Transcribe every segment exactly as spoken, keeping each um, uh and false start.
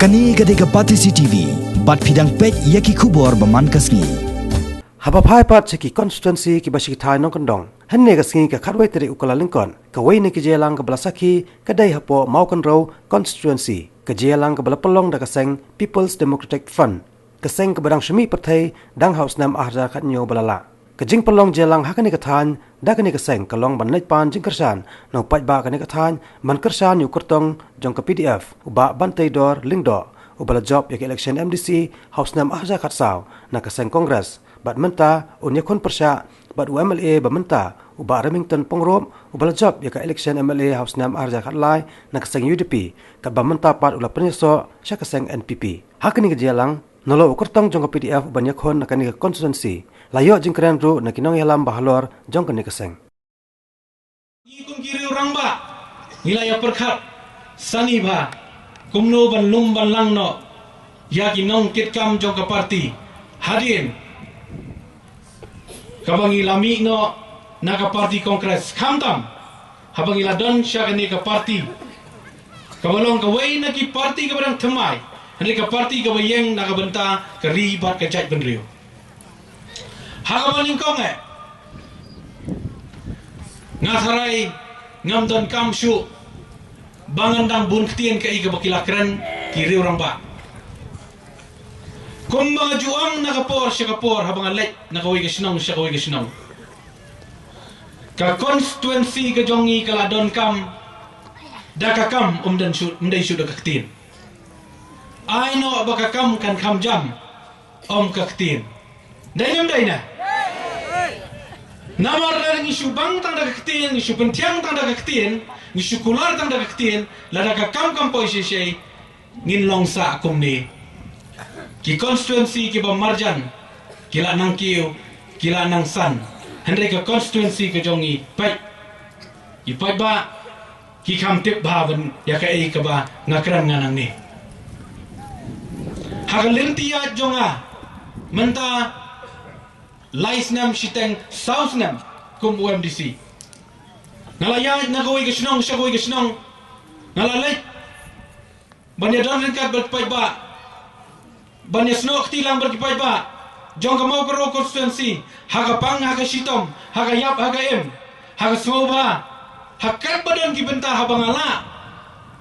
Kane ka dei ka Batesi T V, bad phi dang peit ïa ki khubor ba man ka sngi. Haba phai pat sha ki constituency kiba sha ki thaiñ nongkyndong, hynne ka sngi ka khatwei tarik u Kyllalyngkot, kawei na ki jingïalang kaba la sakhi ka dei hapoh Mawkynrew constituency, ka jingïalang kaba la pynlong da ka seng People's Democratic Front, ka seng kaba dang shu mih pyrthei dang ha u snem ar hajar khathynñiew ba la lah. Ka jingpynlong jingïalang ha kane ka thaiñ da kane ka seng ka long ban leit pan jingkyrshan na u paidbah kane ka thaiñ, ban kyrshan ïa u kyrtong jong ka P D F, u Bah Banteidor Lyngdoh, uba la jop ïa ka election M D C ha u snem ar hajar khatsaw na ka seng Congress, bad mynta un ïakhun pyrshah bad u M L A ba mynta, u Bah Remington Pyngrope, uba la jop ïa ka election M L A ha u snem ar hajar khatlai na ka seng U D P, katba mynta pat u la pynïasoh sha ka seng N P P. Ha kane ka jingïalang, nalor u kyrtong jong ka P D F uban ïakhun na kane ka constituency, la ïoh jingkren ruh na ki nongïalam ba halor jong kane ka seng. Ngi kum ki riew rangbah, ngi la ïa pyrkhat sani bha kumno ban lum ban lang noh ïa ki nongkitkam jong ka party hadien kaba ngi la mih noh na ka party Congress, khamtam haba ngi la don sha kane ka party kaba long kawei na ki party kaba dang thymmai, hynrei ka party kaba ïeng na ka bynta ka ri bad ka jaitbynriew. Ha kaba nyngkong eh, nga tharai ngam donkam shuh ba ngan dang bun ktien kaei kaba ki la kren ki riew rangbah. Kumba nga ju ong na ka por sha ka por haba nga leit na kawei ka shnong sha kawei ka shnong, ka constituency ka jong ngi ka la donkam da ka kam, ym dei shuh, ym dei shuh da ka ktien. Ai noh ba ka kam kan kham jam, ym ka ktien. Dei ne ym dei ne? Namar lada ngi shu bang tang da ka ktien, ngi shu pynthiang tang da ka ktien, ngi shu kular tang da ka ktien, lada ka kam kam poi shisha, ngin long sah kumne. Ki constituency kiba marjan ki la nang kiew, ki la nang san. Hynrei ka constituency ka jong ngi, peit, ki paidbah ki kham tip bha ban ïa kaei kaba nga kren nga nangne. Ha ka lynti ïaid jong nga mynta lai snem shiteng saw snem kum u M D C, nga la ïaid na kawei ka shnong sha kawei ka shnong. Nga la leit ban ïa don ryngkat bad paidbah, ban ïa snoh kti lang bad ki paidbah jong ka Mawkynrew constituency, ha ka pang ha ka shitom, ha ka ïap ha ka im, ha ka sngewbha, ha katba don ki bynta haba nga lah,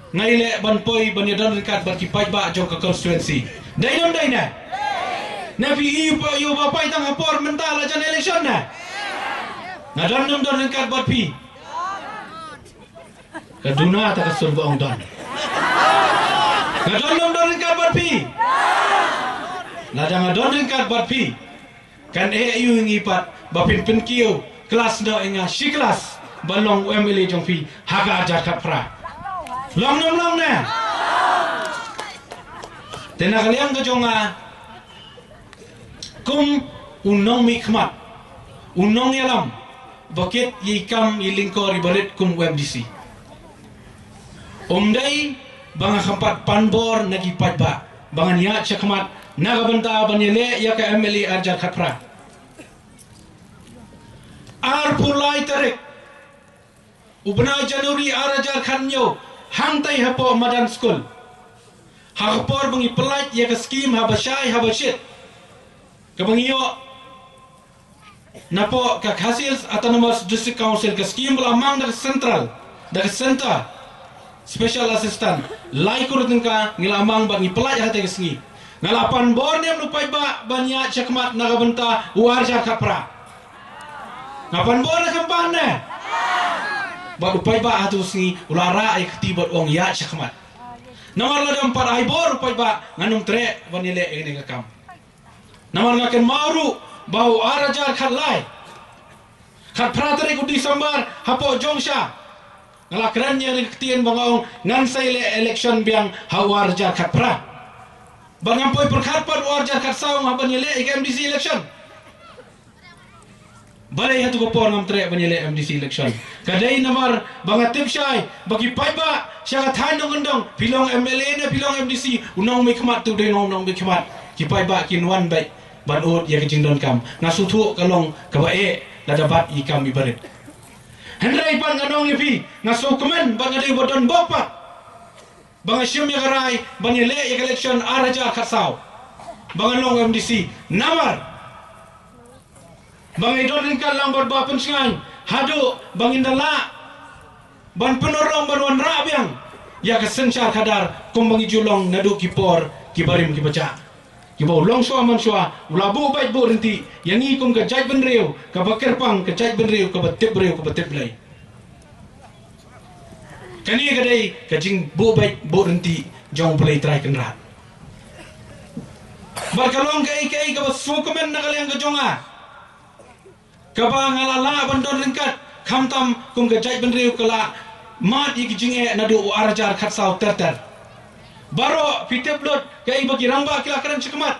nga ïaleh ban poi ban ïa don ryngkat bad ki paidbah jong ka constituency. Dei ne ym dei ne? Ne phi i ba ïoh ba poi tang ha por mynta la jan election ne? Nga don ne ym don ryngkat bad phi? Ka duna ta ka sur ba ong don. Nga don ne ym don ryngkat bad phi? Lada nga don ryngkat bad phi, kan eh aïu ïa ngi pat ba phin pynkiew klas noh ïa nga shi klas ban long u M L A jong phi ha ka hajar khatphra? Long ne ym long ne? Te na ka liang ka jong nga, kum u nongmihkhmat, u nongïalam ba kit ïa i kam i lyngkor i barit kum u M D C, ym dei ba nga kham pat pan bor na ki paidbah ba ngan ïaid shakhmat na ka bynta ban ïaleh ïa ka M L A ar hajar khatphra. Arphew lai tarik u bnai January ar hajar khathynñiew, hangtai hapoh madan skul, ha ka por ba ngi pyllait ïa ka skim haba shai haba shit kaba ngi ïoh napoh ka Khasi Hills Autonomous District Council, ka skim ba la mang da ka central, da ka center, special assistant, lai klur tyngka ngi la mang bad ngi pyllait ha kata ka sngi. Nga la pan bor ne em na u paidbah ban ïaid shakhmat na ka bynta u ar hajar khatphra? Nga pan bor ne khlem pan ne? Bad u paidbah ha tu sngi u la rah ïa ka kti bad u ong ïaid shakhmat. Namar lada ym pat ai bor u paidbah, ngan ym treh ban ïaleh ïa kane ka kam. Namar nga kynmaw ruh ba u ar hajar khatlai, khatphra tarik u December, hapoh Jongsha, nga la kren ïa ka ktien ba nga ong ngan sa ïaleh election biang ha u ar hajar khatphra. Bad ngam poi pyrkhat pat u ar hajar khatsaw nga ban ïaleh ïa ka M D C election. Balei ha tu ka por ngam treh ban ïaleh M D C election? Ka dei namar ba nga tip shai ba ki paidbah sha ka thaiñ nongkyndong, phi long M L A ne phi long M D C, u nongmihkhmat tu dei u nongmihkhmat. Ki paidbah kin wan beit ban ud ïa ka jingdonkam. Nga sngewthuh ka long kaba eh lada bat ïa i kam i barit. Hynrei pat ngan ong ïa phi, nga sngewkmen bad nga dei uba don bok pat. Ba nga shim ïa ka rai ban ïaleh ïa ka election ar hajar khatsaw ba ngan long MDC. Namar ba nga don ryngkat lang bad Bah Pynshngaiñ haduh ba ngin da lah ban pynurlong ban wanrah biang ïa ka synshar khadar kumba ngi ju long naduh ki por ki barim ki bajah. Kiba u longshuwa manshuwa u la buh beit buh ryntih ïa ngi kum ka jaitbynriew kaba kyrpang, ka jaitbynriew kaba tip briew kaba tip Blei. Kane ka dei ka jingbuh beit buh ryntih jong U Blei Trai Kynrad. Bad ka long kaei kaei kaba sngewkmen na ka liang ka jong nga, kaba nga la lah ban don ryngkat khamtam kum ka jaitbynriew ka la mad ïa ki jingeh naduh u ar hajar khatsaw ter ter. Baroh phi tip lut kaei ba ki rangbah ki la kren shakhmat.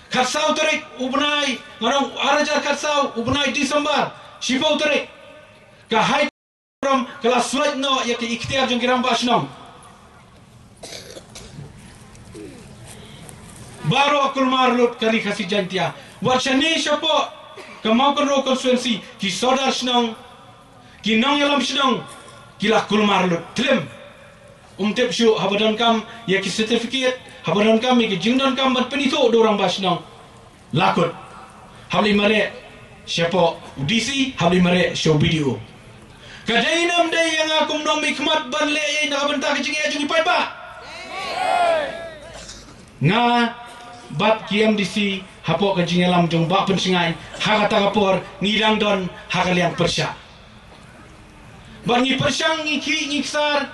Khatsaw tarik u bnai, nga ong ar hajar khatsaw u bnai December, shiphew tarik, ka High Court ka la slot noh ïa ka iktiar jong ki rangbah shnong. Baroh kulmar lut ka Ri Khasi Jaiñtia. Wat shane shapoh ka Mawkynrew constituency, ki sordar shnong, ki nongïalam shnong, ki la kulmar lut. Tlim. Um tip shuh haba donkam ïa ki certificate, haba donkam ïa ki jingdonkam ban pynithuh da u rangbah shnong. La kut. Hap leit mareh shapoh u DC, hap leit mareh sha u BDO. Ka dei ne ym dei ïa nga kum nongmihkhmat ban leh ei na ka bynta ka jingeh jong ki paidbah? Nga bad ki MDC hapoh ka jingïalam jong Bah Pynshngaiñ ha kata ka por ngi dang don ha ka liang pyrshah. Bad ngi pyrshang, ngi khih, ngi ksar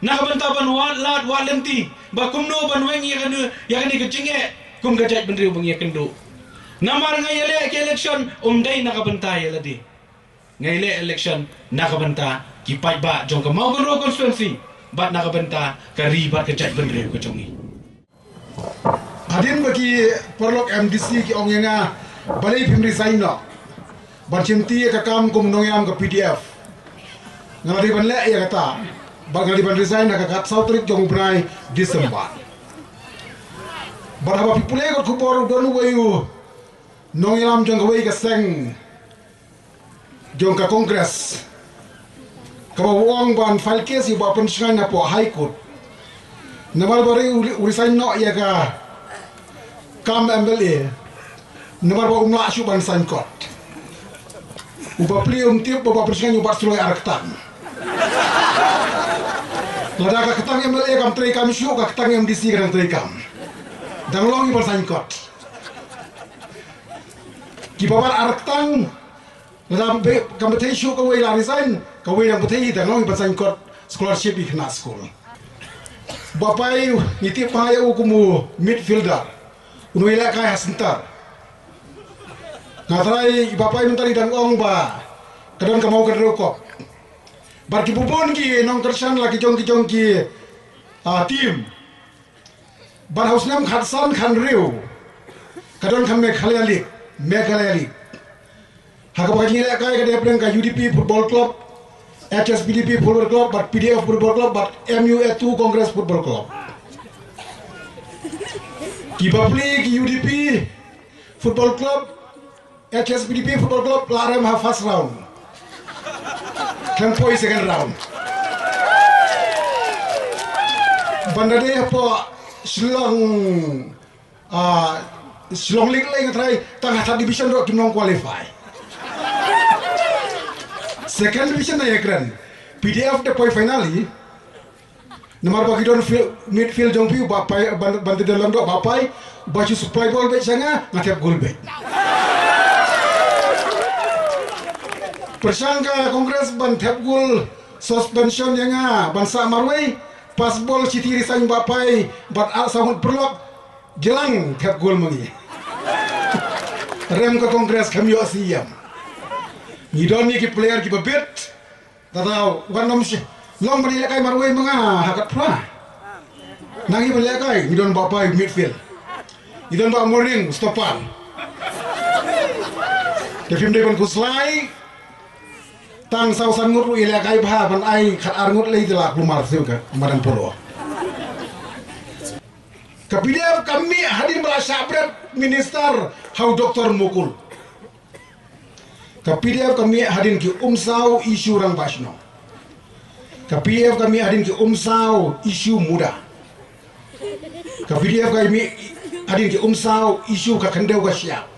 na ka bynta ban wad lad wad lynti ba kumno ban weng ïa kane, ïa kane ka jingeh kum ka jaitbynriew ba ngi ïakynduh. Namar nga ïaleh ka election ym dei na ka bynta ïa lade. Nga ïaleh election na ka bynta ki paidbah jong ka Mawkynrew constituency bad na ka bynta ka ri bad ka jaitbynriew ka jong ngi. Hadien ba ki paralok MDC ki ong ïa nga, balei phim resign noh ban shimti ïa ka kam kum nongïalam ka PDF. Nga la dei ban leh ïa kata bad nga la dei ban resign ha ka khatsaw tarik jong u bnai December. Bad haba phi pule ka khubor, u don uwei u nongïalam jong kawei ka seng jong ka Congress kaba u ong ban file case ïa u Bah Pynshngaiñ hapoh High Court. Namar ba u, u resign noh ïa ka kam MLA namar ba um lah shuh ban sign kot. U bapli um tip ba u Bah Pynshngaiñ u bat suloi ar ktang. Lada ka ktang MLA kam treikam shuh, ka ktang MDC ka dang treikam. Dang long hi ban sign kot. Kiba bat ar ktang, lada be, kam bthei shuh kawei la resign, kawei dang bthei, dang long hi ban sign kot scholarship ïa ki khynnah skul. Bah Pai ngi tip bha ïa u kum u midfielder, u nongïalehkai ha centre. Nga tharai i Bah Pai mynta i dang ong ba ka don ka Mawkynrew Cup. Bad ki bun bun ki nongkyrshan la ki jong ki jong ki, ah, team. Bad ha u snem khatsan khathynriew ka don ka Meghalaya League, Meghalaya League. Ha kaba ka jingïalehkai ka dei hapdeng ka UDP Football Club, HSPDP Football Club, bad PDF Football Club, bad MUA two Congress Football Club. Ki bapli ki UDP Football Club, HSPDP Football Club la rem ha first round. Khlem poi second round. Ban da dei hapoh Shillong, ah, Shillong League lei nga tharai tang ha third division ruh kim long qualify. Second division na ïakren. PDF da poi final hi. Namar ba ki don field, midfield jong phi, Bah Pai, ban, ban da don lang doh Bah Pai, ba shu supply ball beit sha nga, nga thep goal beit. Pyrshang ka Congress ban thep goal, suspension ïa nga, ban sah marwei, pass ball, shiti resign Bah Pai, bad ar saw ngut paralok, jlang thep goal ma ngi. Rem ka Congress kam ïoh CEM. Ngi don ïa ki player kiba bit, Tata, wan nym shi long ban ïalehkai marwei ma nga ha ka phra. Nang i ban ïalehkai, ngi don Bah Pai midfield. Ngi don Bah Morning stopper. Te phim dei ban khuslai. Tang saw san ngut ruh ïalehkai bha ban ai khatar ngut lei te la kulmar siew ka madan polo. Ka PDF ka mih hadien ba la shah bret minister ha u Doktor Mukul. Ka PDF ka mih hadien ki umsaw issue rangbah shnong. Ka P D F ka mih hadien ki umsaw issue muda. Ka P D F ka mih hadien ki umsaw issue ka khyndew ka shyiap.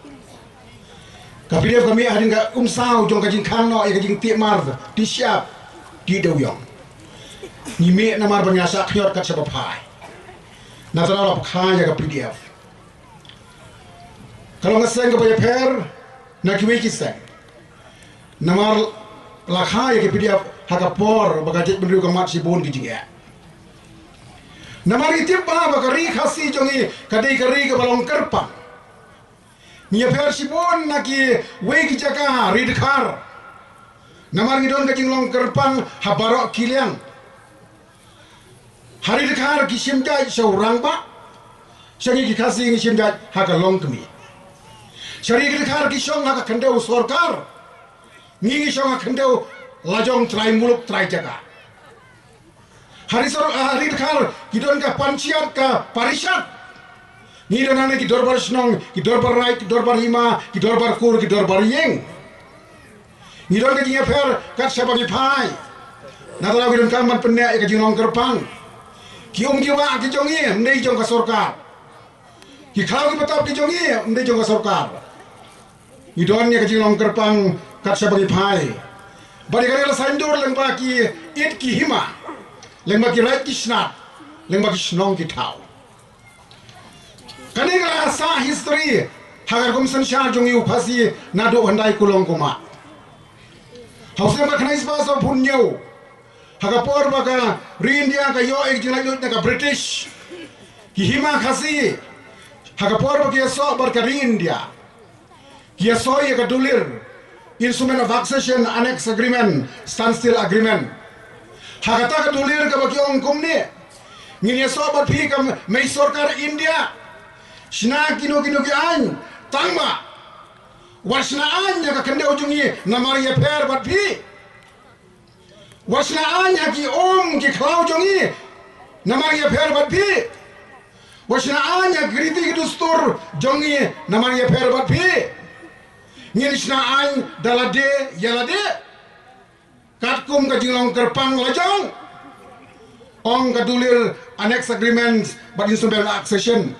Ka P D F ka mih hadien ka umsaw jong ka jingkhang noh ïa ka jingtih mar, tih shyiap, tih dewiong. Ngi mih namar ba ngi ïa shah khñiot kat shaba phai. Na tang la pyrkhat ïa ka P D F. Ka long ka seng kaba ïapher na kiwei ki seng. Namar la kha ïa ka P D F ha ka por ba ka jaitbynriew ka mad shibun ki jingeh. Namar ngi tip ba, ba ka ri Khasi jong ngi ka dei ka ri kaba long kyrpang. Ngi ïapher shibun na kiwei ki jaka ri dkhar. Namar ngi don ka jinglong kyrpang ha baroh ki liang. Ha ri dkhar ki shim jait sha u rangbah. Sha ngi ki Khasi ngi shim jait ha ka longkmie. Sha ri dkhar ki shong ha ka khyndew sorkar. Ngi ngi shong ha khyndew lajong trai muluk trai jaka. Ha ri sor-, ha ri dkhar ki don ka panchayat ka parishad. Ngi don hangne ki dorbar shnong, ki dorbar raij, ki dorbar hima, ki dorbar kur, ki dorbar ïing. Ngi don ka jingïapher kat shaba ngi phai. Na tang la ngi donkam ban pynneh ïa ka jinglong kyrpang. Ki um ki wah ki jong ngi ym dei jong ka sorkar. Ki khlaw ki btap ki jong ngi ym dei jong ka sorkar. Ngi don ïa ka jinglong kyrpang kat shaba ngi phai. Bad ïa kane la saiñdur lyngba ki it ki hima, lyngba ki raij ki snat, lyngba ki shnong ki thaw. Kane ka la sah history ha ka rukom synshar jong ngi u Khasi naduh hyndai kulong kumah. Ha u snem khatkhyndai spah sawphew hynñiew, ha ka por ba ka ri India ka ïoh ïa ka jinglaitluid na ka British, ki hima Khasi, ha ka por ba ki ïasoh bad ka ri India, ki ïasoi ïa ka dulir, Instrument of Accession, Annex Agreement, Standstill Agreement. Ha kata ka dulir kaba ki ong kumne: Ngin ïasoh bad phi ka mei sorkar India. Shna kino kino ki aiñ, tangba wat shna aiñ ha ka khyndew jong ngi namar ïapher bad phi. Wat shna aiñ ha ki um ki khlaw jong ngi namar ïapher bad phi. Wat shna aiñ ha ki riti ki dustur jong ngi namar ïapher bad phi. Ngin shna aiñ da lade ïa lade, katkum ka jinglong kyrpang lajong, ong ka dulir Annex Agreement bad Instrument of Accession.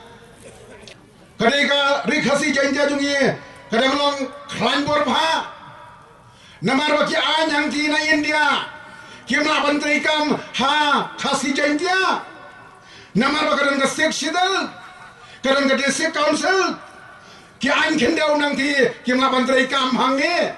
Ka dei ka ri Khasi Jaiñtia jong ngi ka dang long khlaiñ bor bha. Namar ba ki aiñ hangtei na India kim lah ban treikam ha Khasi Jaiñtia. Namar ba ka don ka Sixth Schedule, ka don ka District Council. Ki aiñ khyndew nangtei kim lah ban treikam hangne.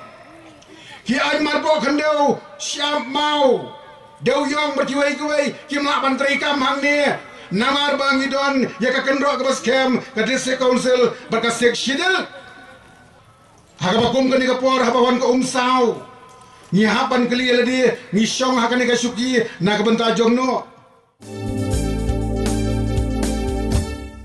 Ki aiñ marpoh khyndew, shyiap, maw, dewiong bad kiwei kiwei kim lah ban treikam hangne. Namar ba ngi don ïa ka kynroh kaba skhem, ka District Council bad ka Sixth Schedule. Ha kaba kum kane ka por haba wan ka umsaw, ngi hap ban kylli ïa lade, ngi shong ha kane ka shuki na ka bynta jong no?